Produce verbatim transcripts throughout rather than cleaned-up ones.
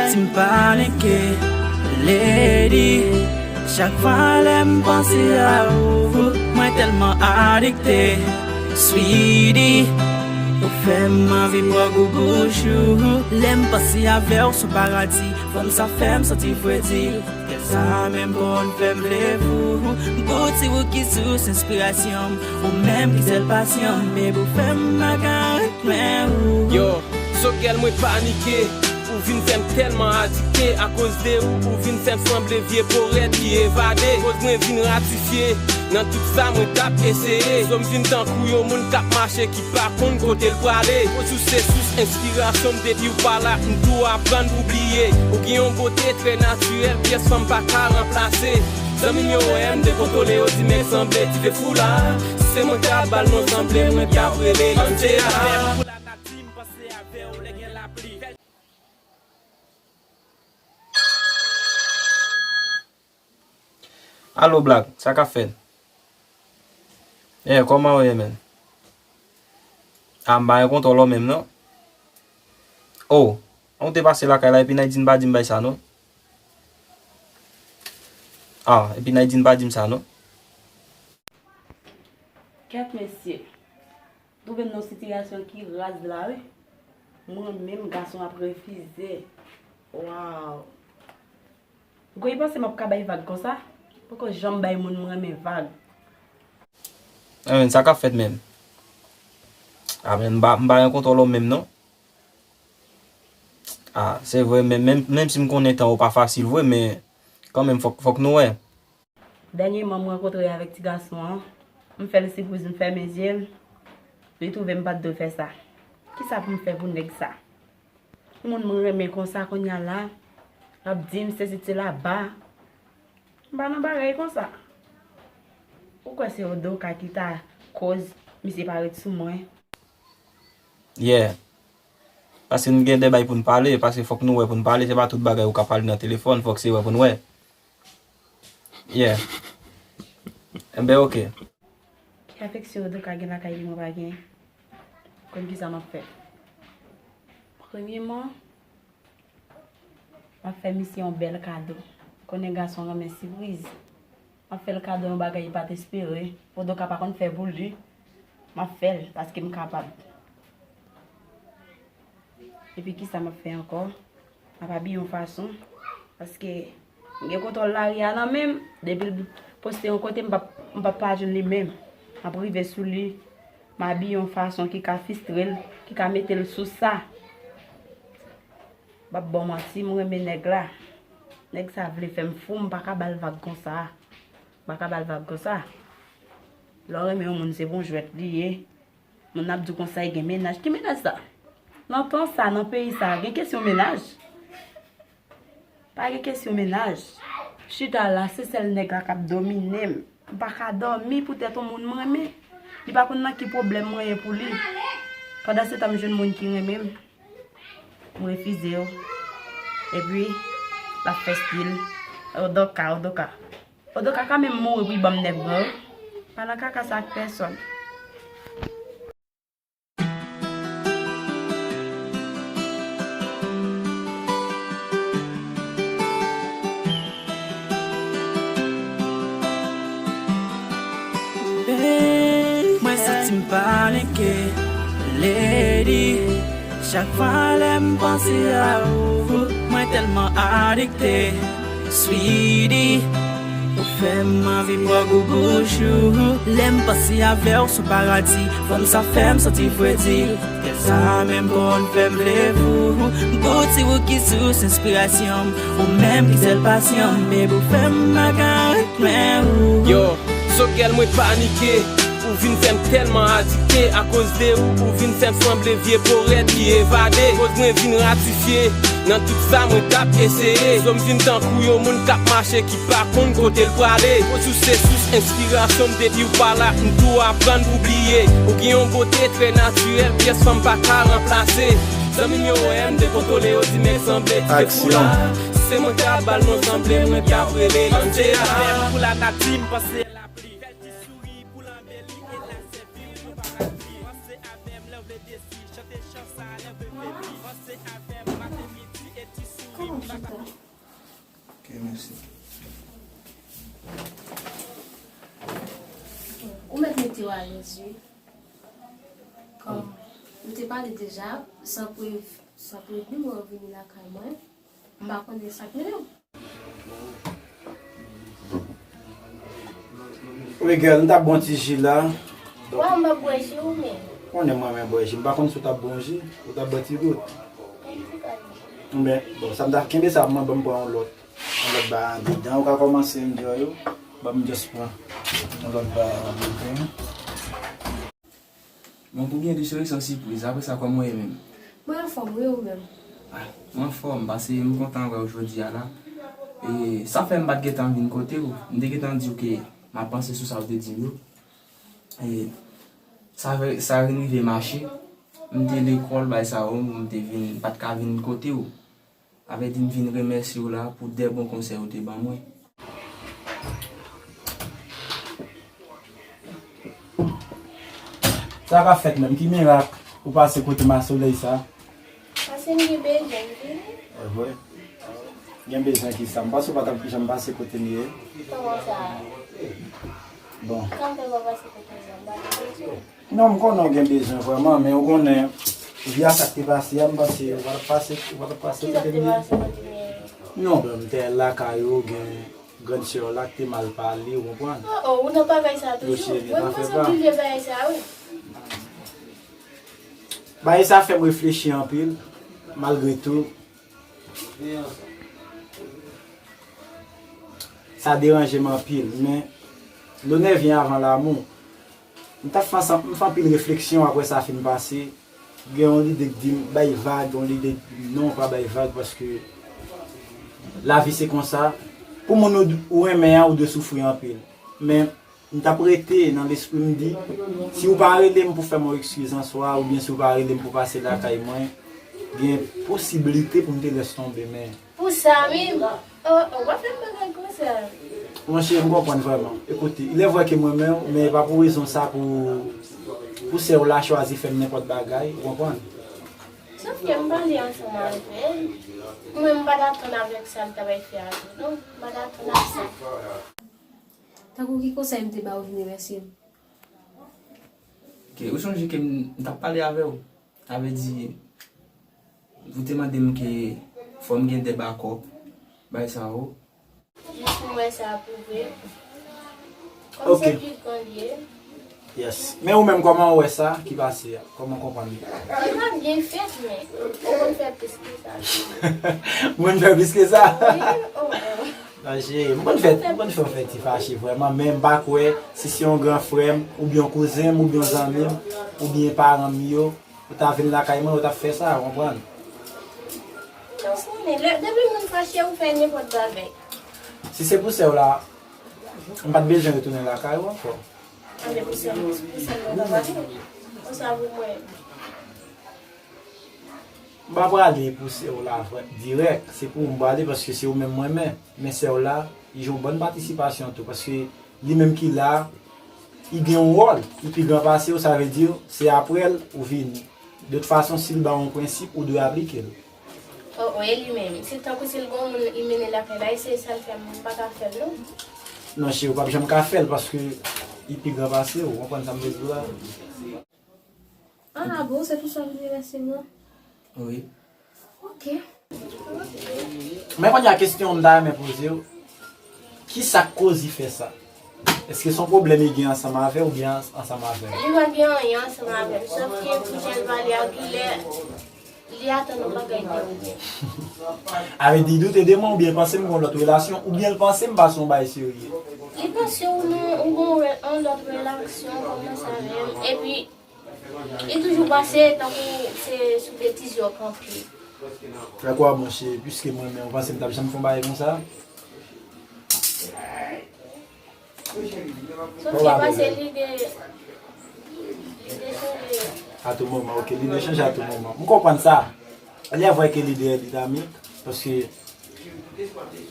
Si m panike, lady. Chak fwa lè m panse a ou, mwen tèlman adikte, sweetie. Ou fè m anvi pran gou bouch ou. Lè m panse avè w sou paradi, fanm sa fè m santi fredi. Kè sa menm konn fè m vle fou. Bouti ou ki sous enspirasyon m, ou menm ki sèl pasyon m, baby, ou fè m pa ka ret lwen ou. Yo, so gèl mwen panike. Ou vin fè m tèlman adikte, akoz de ou, ou vin fè m sanble vye powèt ki evade. Koz mwen vin ratifye nan tout sa mwen t ap eseye. Zo m vin tankou yon moun k ap mache ki pa konn kote l prale. Koz ou se sous enspirasyon m, depi w pa la, m tou aprann pou bliye. Ou gen yon bote trè natirèl, pyès fanm pa ka ranplase. Zanmi m yo wè m dekontwole, yo di nèg sanble ti fefou la. Si se mwen k ap ba l non, sanble mwen k ap rele l Angela. Alo, Black, sa k ap fèt? Eh, kòman w ye, menn? Ah, m pa gen kontwòl ou menm, non. Oh, ou te pase lakay la, epi Naydin pa di m bay sa, non. Ah, epi Naydin pa di m sa, non. Kèt mesye. Twouve m nan yon sitiyasyon ki raz la, wi. Mwen menm, gason ap refize. Waw. Ou konn panse m ap ka bay vag konsa? Poko janm bay moun m renmen vag. Anben, sa k ap fèt menm? Anben, m pa, m pa gen kontwòl ou menm, non. Ah, se vre, men menm, menm si m konnen tan ou pa fasil vre, men kanmenm, fòk, fòk nou wè. Dènyèman, m rankontre avèk ti gason an. M fè l sipriz, m fèmen zye l. Li twouve m pa t dwe fè sa. Kisa pou m fè pou nèg sa? Moun mwen renmen konsa kounye a la, l ap di m sesi ti laba. M pa nan bagay konsa. Ou kwè se Odoka ki ta koz misye pa ret sou mwen? Yeah. Paske n gen de bay pou n pale, paske fòk nou wè pou n pale, se pa tout bagay ou ka pale nan telefòn, fòk se wè pou n wè. Yeah. Enben, oke. Ki afeksyon Odoka gen lakay li mwen pa gen? Konn kisa m ap fè? Premyeman, m ap fè misye yon bèl kado. Konnen gason renmen sipriz. M ap fè l kado yon bagay li pa t espere. Odoka pa konn fè pou li. M ap fè l paske m kapab. Epi kisa m ap fè ankò? M ap abiye yon fason, paske m gen kontwòl lari a nan men m. Depi l poste yon kote, m p ap, m p ap pa jwenn li menm. M ap rive sou li, m abiye yon fason ki ka fistre l, ki ka mete l sou sa. M p ap ba w manti, m renmen nèg la. Nèg sa vle fè m fou, m pa ka ba l vag konsa. M pa ka ba l vag konsa. Lè w renmen yon moun, se pa yon jwèt li ye. Moun ap di w konsa, li gen mennaj. Ki mennaj sa? Nan tan sa, nan peyi sa, gen kesyon mennaj? Pa gen kesyon mennaj. Chita la, se sèl nèg la k ap domine m. M pa ka dòmi poutèt yon moun m renmen. Li pa konn nan ki pwoblèm mwen ye pou li. Pandansetan, m jwenn moun ki renmen m. M refize yo. Epi, l ap fè stil. Odoka, Odoka. Odoka ka menm mouri pou l ban m nèg mwen yo. Pa nan kaka sa ak pèsòn. Mwen santi m panike, lady. Chak fwa lè m panse a ou, mwen tèlman adikte. Sweetie, ou fè m anvi pran gou bouch ou. Lè m panse avè w sou paradi, fanm sa fè m santi fredi. Kè sa menm konn fè m vle fou. Bouti ou ki sous enspirasyon m, ou menm ki sèl pasyon m, baby, ou fè m pa ka ret lwen ou. Yo, so gèl mwen panike. Ou vin fè m tèlman adikte, akoz de ou, ou vin fè m sanble vye porèt ki evade. Koz mwen vin ratifye nan tout sa mwen t ap eseye. Zo m vin tankou yon moun k ap mache ki pa konn kote l prale. Koz ou se sous enspirasyon m, depi w pa la, m tou aprann pou bliye. Ou gen yon bote trè natirèl, pyès fanm pa ka ranplase. Zanmi m yo wè m dekontwole, yo di nèg sanble ti fou la. Si se mwen k ap ba l non, sanble mwen k ap rele l Angela. Pou la nati, m panse lapli. Fè l ti souri pou l anbeli e l asèvi. Panse avè m lè w vle desi, chante chan sa lè w vle febli. Panse avè m maten, midi e ti sou. Ok, mèsi. Ou mèt mete yo alèz, wi. Kòm m te pale deja, san prev-, san prevni, mwen vini lakay mwen. M pa konnen sa k mennen w. Wi, girl, m t ap bwè yon ti ji la. Donk, wè, m p ap bwè ji ou menm. Konnen mwen renmen bwè ji. M pa konn si w t ap bwè yon ji, ou t ap bwè ti gout. Yon ti kal. Men, bon, sa m t ap kenbe sa pou mwen, ban m pran yon lòt. Yon lòt bagay andedan, ou ka kòmanse enjoy ou. Ban m just pran yon lòt bagay andedan. Bon, pou byen di, cheri, se yon sipriz. Apre sa, kòman w ye menm? Mwen anfòm, wi, ou menm? Ah, mwen anfòm, paske m kontan wè w jodi a la. E sa fè m pa t gentan vin kote w. M te gentan di w ke m ap panse sou sa w te di m yo. E sa vre, sa vin rive mache. M te lekòl, bay sa yo, m te vin, m pa t ka vin kote w. Avèdi m vin remèsye w la pou de bon konsèy ou te ban mwen. Sa k ap fèt menm? Ki mirak ou pase kote m a solèy sa? Paske m gen bezwen, m vini. E vre? Gen bezwen ki sa? M panse w pa t ap janm pase kote m ye. Kòman sa? Bon. Kòman w pa pase kote m nan? M pa gen bezwen. Non, m konnen w gen bezwen vrèman, men ou konnen, vi a sa k te pase a, m panse ou pa t ap pase, ou pa t ap pase kote m ye. Ki sa k te pase kote m ye? Non, men m te al lakay ou, gen grann sè w la ki te mal pale, ou konprann? Oh, oh, ou nan bagay sa toujou? Mwen, m panse w bliye bagay sa, wi. Bagay sa fè m reflechi anpil, malgre tou. Sa deranje m anpil, men l'honneur vient avant l'amour. M t ap fè ansanm, m fè anpil refleksyon apre sa fin pase. Gen yon lide k di m bay vag, yon lide k di m non, pa bay vag, paske lavi se konsa. Pou moun ou, ou renmen an, ou dwe soufri anpil. Men, m t ap rete nan lespri m di, si ou pa rele m pou fè m yon ekskiz an swa, oubyen si ou pa rele m pou pase lakay mwen, gen posiblite pou m te lès tonbe, men. Pou sa menm? Oh, oh, w ap fè m bagay konsa. Monchè, m konprann vrèman. Ekoute, il est vrai ke m renmen w, men e pa pou rezon sa pou, pou sè w la chwazi fè m nenpòt bagay, ou konprann? Sòf ke m pale ansanm avè l. Mwen, m pa t atann avèk sa l ta bay fè a tou, non. M pa t atann ak sa. Tankou ki konsèy m te ba w vin remèsye m? Ok, ou sonje ke m, m t ap pale avè w? Sa vle di, ou te mande m ke fò m gen de bakòp, bay sa yo. Jis m wè sa pou vre. Kòm se plis gran l ye. Yes. Men ou menm, kòman w wè sa ki pase a? Kòman w konprann li? Li pa byen fèt, men ou konn fè plis ke sa. M konn fè plis ke sa? Wi, oh, oh. Non, cheri, m konn fè, m konn fè w fè ti fache vrèman, men m pa kwè si se yon gran frè m, oubyen yon kouzen m, oubyen yon zanmi m, oubyen paran m yo, ou ta vin lakay mwen, ou t ap fè sa, ou konprann? Non, konnen, lè, depi moun fache, ou fè nenpòt bagay. Si se pou sè w la, m pa t bezwen retounen lakay ou ankò. Anben, pou sè m, pou sè m, mwen pa pale. Konsa pou mwen. M pa prale pou sè w la vrè-, dirèk, se pou ou m prale paske se ou menm mwen renmen. Men sè w la, li jwe yon bòn patisipasyon tou, paske li menm ki la, li gen yon wòl, li pi gran pase w, sa vle di, se apre l ou vini. De tout fason, si l ba w yon prensip, ou dwe aplike l. Oh, oh, e li menm? Se tankou si l gon moun li mennen lakay la, e se sa l fè, m pa ka fè l, non. Non, cheri, ou p ap janm ka fè l, paske li pi gran pase w, ou konprann sa m vle di w la? Ah, bon, se pou sa w vin remèsye m nan? Wi. Ok. Men kounye a, kesyon m ta renmen poze w, ki sa k koz li fè sa? Èske se yon pwoblèm li gen ansanm avè w oubyen ans-, ansanm avè m? Li pa gen anyen ansanm avè m, sòf ke pou jan l pale a, kilè li atann yon bagay de ou. Avè di, li doute de mwen oubyen l panse m gen yon lòt relasyon, oubyen l panse m pa se yon bagay serye? Li panse ou nan, ou gon re-, yon lòt relasyon kòmanse avè m, epi li toujou panse tankou se sou betiz yo kanpe. Fè kwa, monchè, piske mwen menm, ou panse m t ap janm fè yon bagay konsa? Sòf ke pase lide, lide chanje. A tou moman, ok, lide chanje a tou moman. M konprann sa. Li vrè ke lide a dinamik, paske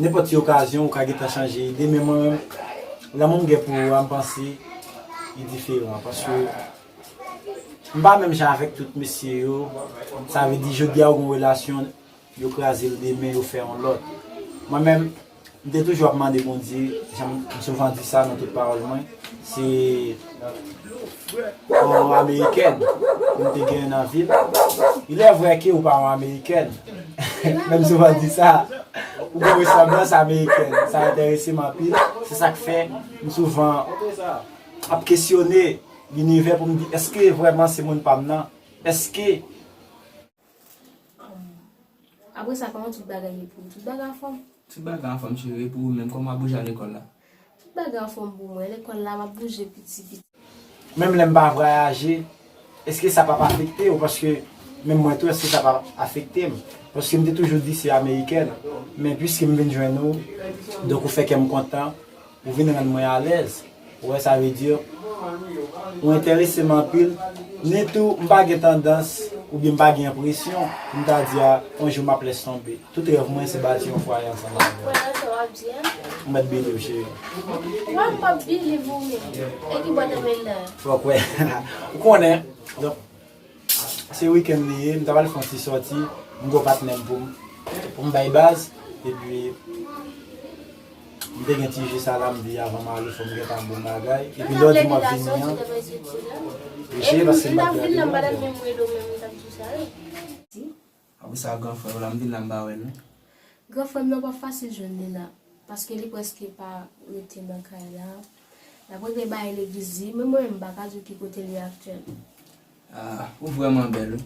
nenpòt ti okazyon ou ka gentan chanje ide, men mwen menm, lanmou m gen pou ou a, m panse li diferan, paske m pa menm jan avèk tout mesye yo. Sa vle di, jodi a ou gen yon relasyon, yo kraze l demen, yo fè yon lòt. Mwen menm, m te toujou ap mande Bondye, jan m souvan di sa nan tout pawòl mwen, se yon amerikèn pou m te genyen nan vi m. Il est vrai ke ou pa yon amerikèn, men m souvan di sa, ou gen resanblans amerikèn. Sa enterese m anpil. Se sa k fè m souvan ap kesyone linivè pou m di, èske vrèman se moun pa m nan? Èske Apre sa, kòman tout bagay ye pou ou? Tout bagay anfòm? Tout bagay anfòm, cheri, e pou ou menm, kòman w ap bouje al lekòl la? Tout bagay anfòm pou mwen, lekòl la, m ap bouje piti piti. Menm lè m pa vwayaje, èske sa p ap afekte w? Paske menm mwen tou, èske sa p ap afekte m? Paske m te toujou di se amerikèn, men piske m vin jwenn ou, donk ou fè kè m kontan, ou vin rann mwen alèz. Ou wè, sa vle di, ou enterese m anpil, ni tou m pa gen tandans oubyen m pa gen enpresyon pou m ta di a, yon jou m ap lès tonbe. Tout rèv mwen se bati yon fwaye ansanm avè w. Ou mèt believe, cheri. Why m p ap believe ou menm? E ki bò nan men l la? Fòk wè. Ou konnen, donk, se wikenn li ye, m ta pral fè yon ti sòti, m gen yon patnè m pou m, pou m bay baz, epi m te gen ti je sa la, m di avan m ale fò m gentan bon bagay, epi lè w di m w ap vini an, wi cheri, paske m pa t gade non. Apre sa, gran frè w la, m vin la, m pa wè l non. Gran frè m nan p ap fasil jwenn li la, paske li prèske pa rete nan kay la. L ap regle bagay legliz li, men mwen menm m pa ka di w ki kote l ye aktyèlman. Ah, ou vrèman bèl wi.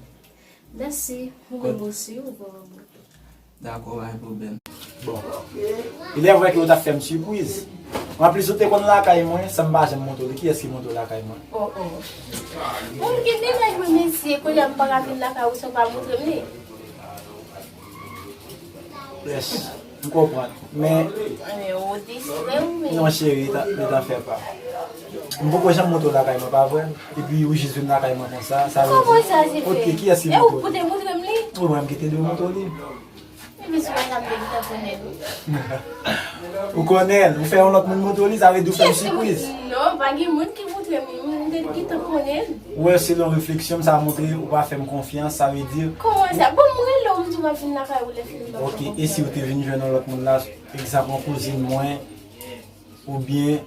Mèsi, ou menm osi, ou vrèman bèl. Dakò, pa gen pwoblèm. Bon. Il est vrai ke ou t ap fè m sipriz. Anplis, ou te konn lakay mwen, san m pa janm montre w li. Kiyès ki montre w lakay mwen? Oh, oh. Bon, m gen de nèg wi, mesye, kounye a m pa ka vin lakay ou san w pa montre m li. Yes, m konprann. Men. Men ou distrè w, men. Non, cheri, t'en fais pas. M poko janm montre w lakay mwen, pa vre? Epi ou jis vin lakay mwen konsa, sa vle di. Kòman sa se fè? Ok, kiyès ki montre w li? E ou te montre m li? Ou wè m ki te dwe montre w li. Epi si w pa sa m te gentan konnen l. Ou konnen l, ou fè yon lòt moun montre w li, sa vle di ou fè m sipriz. Non, pa gen moun ki montre m li, m te gentan konnen l. Ou wè, selon refleksyon m, sa montre ou pa fè m konfyans, sa vle di. Kòman sa? Bon, m rele w, m di w m ap vin lakay ou lè fini m ap fè konfyans. Ok, e si ou te vin jwenn yon lòt moun la, egzanp, yon kouzin mwen, oubyen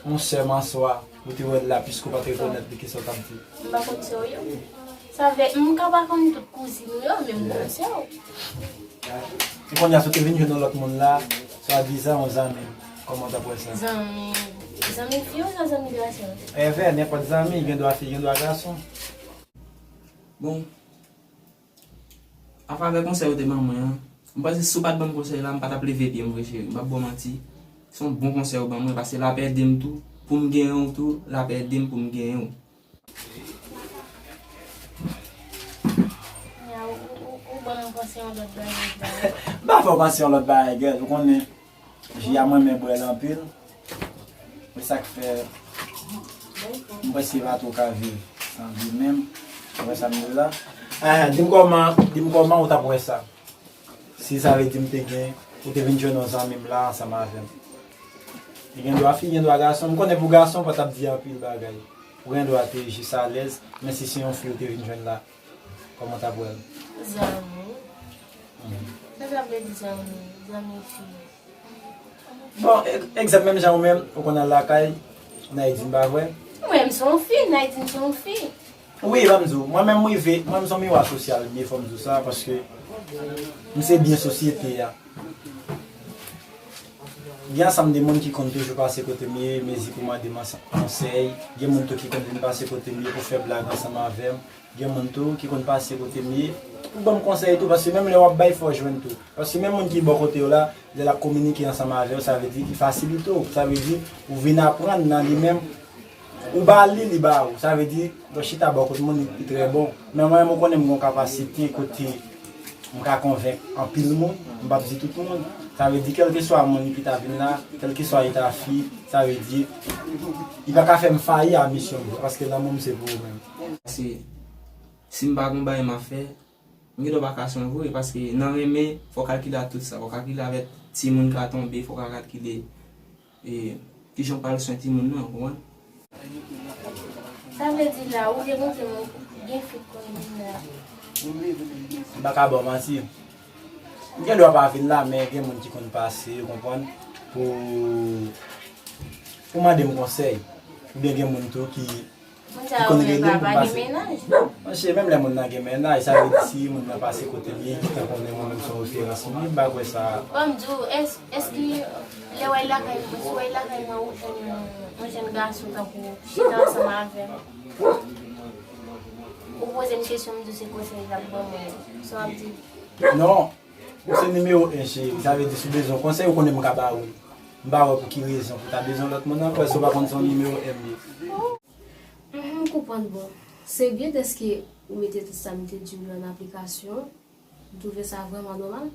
yon sè m aswè, ou te wè l la, piske ou pa t rekonèt li, kisa w t ap di? M pa konn sè w yo. Sa vle, m ka pa konn tout kouzin ou yo, men m konn sè w. E kounye a, si w te vin jwenn yon lòt moun la, swadizan yon zanmi m, kòman w t ap wè sa? Zanmi, zanmi fi oswa zanmi gason? Evè, nenpòt zanmi, gen dwa fi, gen dwa gason. Bon, atravè konsèy ou te ban mwen an, m panse si w pa t ban m konsèy la, m pa t ap leve pye m vre cheri, m p ap ba w manti. Se yon bon konsèy ou ban mwen, paske l ap ede m tou, pou m genyen w tou, l ap ede m pou m genyen w. Ou ban m panse yon lòt bagay. M pa fè w panse yon lòt bagay, girl. Ou konnen, ji a m renmen bwè l anpil. Se sa k fè m panse pa twò ka viv san li menm. Ou wè sa m di w la? Ah, di m kòman, di m kòman ou t ap wè sa? Si sa vle di m te gen, ou te vin jwenn yon zanmi m la ansanm avè m. Li gen dwa fi, gen dwa gason. M konnen pou gason, ou pa t ap di anpil bagay. Ou gen dwa te jis alèz, men si se yon fi ou te vin jwenn la, kòman w t ap wè l? Zanmi. Sa sa vle di zanmi? Zanmi fi. Bon, egzanp, menm jan ou menm, ou konn al lakay Naydine, pa vre? Mwen, m se yon fi, Naydine se yon fi. Wi, ban m di w, mwen menm m rive, mwen menm se yon miwa sosyal m ye, fò m di w sa, paske m se byen sosyete a. Gen ansanm de moun ki konn toujou pase kote m ye, mezi pou mande m ansanm konsèy, gen moun tou ki konn vin pase kote m ye pou fè blag ansanm avè m, gen moun tou ki konn pase kote m ye pou ban m konsèy tou, paske menm lè w ap bay, fò w jwenn tou. Paske menm moun ki bò kote w la, lè l ap kominike ansanm avè w, sa vle di li fasilite w. Sa vle di ou vin aprann nan li menm, ou ba li, li ba ou. Sa vle di, lè w chita bò kot moun, li, li trè bon. Men mwen menm, ou konnen m gen yon kapasite kote m ka konvenk anpil moun, m p ap di tout moun. Sa vle di, kèlkeswa moun ki ta vin la, kèlkeswa eta fi, sa vle di, li pa ka fè m fayi a misyon m, paske lanmou m se pou ou menm. Paske si m pa gen yon bagay m ap fè, m gendwa pa ka sonje w, paske nan renmen, fò w kalkile ak tout sa. Fò w kalkile avèk timoun k a tonbe, fò w ka kalkile, e, kijan w pral swen timoun nan, ou konprann? Sa vle di la, ou te montre m gen fi k konn vin la. M pa ka ba w manti. M gen dwa pa vin la, men gen moun ki konn pase, ou konprann, pou, pou mande m konsèy. Oubyen gen moun tou ki, ki konn rele m pou m pase. Monchè, menm lè moun nan gen mennaj, sa vle di si moun nan pase kote m, li gentan konnen mwen menm se yon referans li, m pa kwè sa. Bon, m di w, èske lè w al lakay mwen, si w al lakay mwen, ou jwenn yon, yon jèn gason tankou chita ansanm avè m, ou poze m kesyon, m di w se konsèy l ap ban mwen, sa w ap di? Non. Ou se nimewo en cheri, sa vle di si w bezwen konsèy, ou konnen m ka ba ou l. M pa wè pou ki rezon pou w ta bezwen lòt moun ankò, èske w pa konn se yon nimewo en m ye? Mhm, m konprann, bon. Se byen dèske ou mete tout sa m te di w yo an aplikasyon. M twouve sa vrèman nòmal.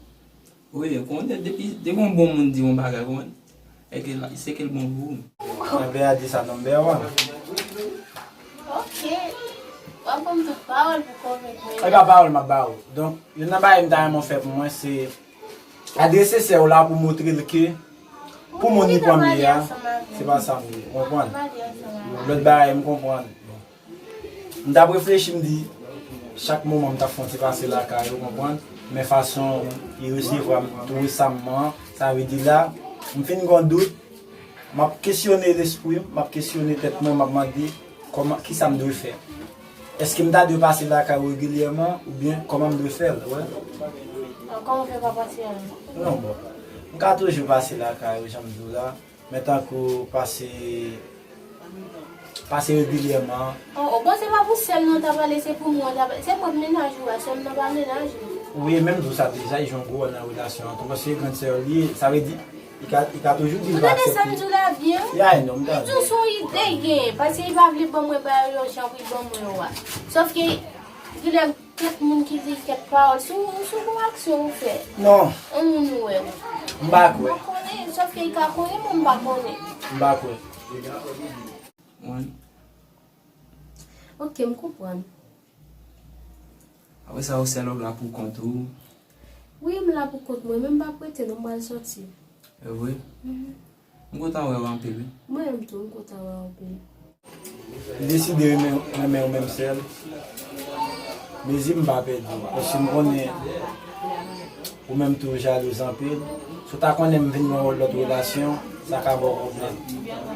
Wi, ou konnen, depi, depi yon bon moun di yon bagay, ou konnen, se ke l, se ke l bon pou ou. Anben a di sa number one. Ok. W ap ban m tout pawòl pou konvenk mwen. E pa pawòl m ap ba ou. Donk, youn nan bagay m ta renmen w fè pou mwen, se adrese sè w la pou montre l ke pou moun li pran m ye a, se pa sa m ye. Ou konprann? Lòt bagay, m konprann. Bon. M t ap reflechi, m di, chak moman m t ap fè yon ti pase lakay ou, konprann? Men fason li resevwa m tou resamman, sa vle di la, m fin gen yon dout, m ap kesyone lespri m, m ap kesyone tèt mwen, m ap mande, kòman, kisa m dwe fè? Èske m ta dwe pase lakay ou regilyèman, oubyen kòman m dwe fè l, wè? Kòman w fè pa pase a? Non, bon. M ka toujou pase lakay ou, jan m di w la. Men tankou pase, pase regilyèman. Oh, oh, bon, se pa pou sè l non w ta pale, se pou mwen w ta pale. Se pwòp mennaj ou a, sè m nan pa mennaj ou. Wi, menm di w sa deja, li jwe yon gwo wòl nan relasyon an tou, paske se grann sè w li ye, sa vle di, li ka, li ka toujou di l pa aksepte. Ou tande sa m di w la byen? Ya, non, m tande. Li di w se yon ide l genyen, paske li pa vle ban mwen bagay yo jan pou li ban mwen yo a. Sòf ke, genlè kèk moun ki di kèk pawòl sou, sou yon aksyon ou fè. Non. Yon moun ou wè. M pa kwè. M pa konnen, sòf ke li ka konnen, mwen m pa konnen. M pa kwè. Wi. Ok, m konprann. Apre sa, ou sèl ou la pou kont ou? Wi, m la pou kont mwen, men m p ap rete non, m pral sòti. E vre? Mhm. M kontan wè w anpil, wi. Mwen menm tou, m kontan wè w anpil. M deside renmen, renmen w menm sèl. Mezi m pa pèdi w, paske m konnen ou menm tou w jalouz anpil. Si w ta konnen m vin nan yon lòt relasyon, sa ka ba w pwoblèm.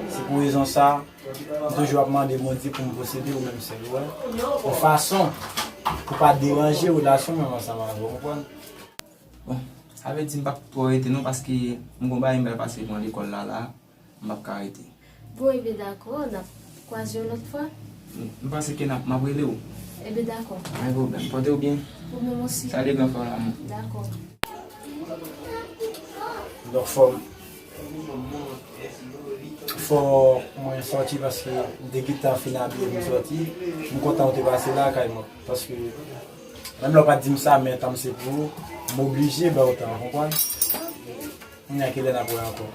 Se pou rezon sa, m toujou ap mande Bondye pou m posede w menm sèl, ou wè. Yon fason pou pa deranje relasyon m menm ansanm avè w, konprann? Bon, sa vle di m p ap twò rete non, paske m gon bagay m pral pase pou lekòl la, la, m p ap ka rete. Bon, ebyen dakò, n ap kwaze yon lòt fwa. M, m panse ke n ap, m ap rele w. Ebyen dakò. Pa gen pwoblèm. Pòte w byen. Ou menm osi. Salye gran frè w la, mwen. Dakò. Donk fò m, fò mwen sòti paske m te gentan fin abiye pou m sòti. M kontan w te pase lakay mwen. Paske, menm lè w pa t di m sa, men tan m se pou ou, m oblije ba w tan, w konprann? Kounye a, kilè n ap wè ankò?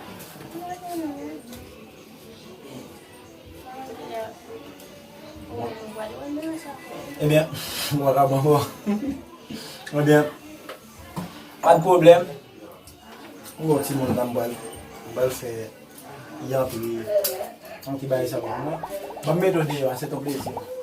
Ebyen, w ap ankò. Ebyen, pa t pwoblèm. M gon timoun la, m pral, m pral fè li antre. Yon ti bagay sa pou mwen. Ban m mete w deyò a, se ton plezi.